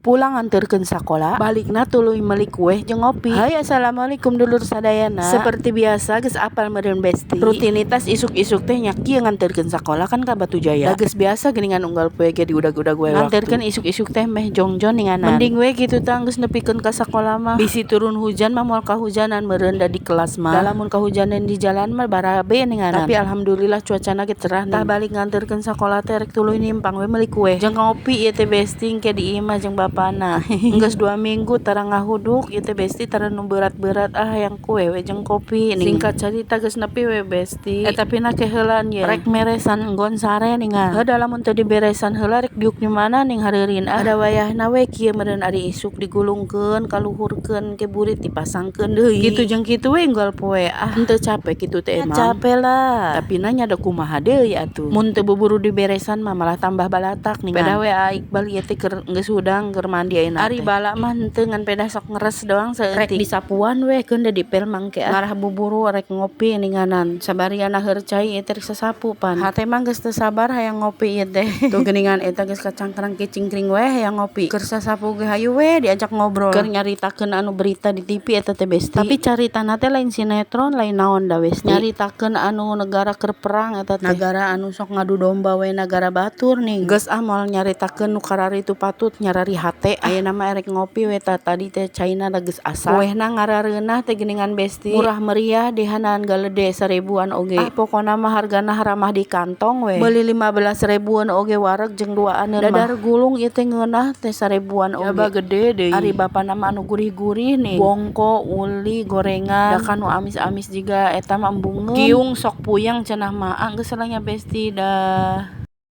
Pulang nganterkeun sakola, balikna tuluy meuli kueh jeung ngopi. Hai, assalamualaikum dulur sadayana. Seperti biasa geus apal meureun, Besti. Rutinitas isuk-isuk teh nya kieu, nganterkeun sakola kan ka Batu Jaya. Da geus biasa geuningan unggal poe ge diudag-udag we. Nganterkeun isuk-isuk teh meh jongjon ninganan. Mending we kitu tah, geus nepikeun ka sakola mah. Bisi turun hujan mah moal kahujanan meureun da di kelas mah. Da lamun kahujanan di jalan mah barabe ninganan. Tapi alhamdulillah cuacana ge cerah nih. Tah, balik nganterkeun sakola teh rek tuluy nimpang we meuli kueh jeung ngopi ieu teh, Besti, engke di imah jeung bapana. Geus 2 minggu tara ngahuduk ieu teh, Besti, tara nu berat-berat ah, hayang kue we jeung kopi ning. Singkat carita geus nepi we, Besti. Eh, tapi na keheulaan ye rek meresan enggon sare ningan. Heuh da lamun teu diberesan heula rek diuk di mana ning hareureun ah. Ada wayahna we kieu meureun, ari isuk digulungkeun kaluhurkeun ke burit dipasangkeun deui. Kitu jeung kitu we unggal poe ah. Henteu capek kitu teh emang? Capek lah. Tapi nya da kumaha deui atuh. Mun teu buburu diberesan mah malah tambah balatak ningan. Pedah we A Iqbal ieu teh keur geus hudang, keur mandi ayeuna. Ari bala mah henteu, ngan pedah sok ngeres doang saeutik. Rek disapuan we keun da dipel mangke ah. Ngarah buburu rek ngopi ninganan. Sabari naheur cai ieu teh rek sasapu pan. Hate mah geus teu sabar hayang ngopi ieu teh. Tuh geuningan eta geus kacangkrang kicingkring we hayang ngopi. Keur sasapu ge hayu we diajak ngobrol. Keur nyaritakeun anu berita di TV eta teh, Besti. Tapi caritana teh lain sinetron, lain naon da, Besti. Nyaritakeun anu negara keur perang eta teh. Nagara anu sok ngadu domba we nagara batur ning. Geus ah, moal nyaritakeun nu kararitu patut nyarari hate. Ayeuna mah erek ngopi we tah, tadi teh caina da geus asak. Kuehna ngarareunah teh geuningan, Besti. Murah meriah dihanaan galede sarebuan oge. Ah, pokona mah hargana ramah di kantong we. Meuli 15 ribuan oge wareg jeung duaaneun mah. Dadar gulung ieu teh ngeunah teh sarebuan oge. Jaba gede deui. Ari bapana mah anu gurih-gurih nih. Bongko, uli, gorengan. Da kan nu amis-amis jiga eta mah embungeun. Kiung sok puyeng cenah mah. Ah, geus lah nya, Besti, dah.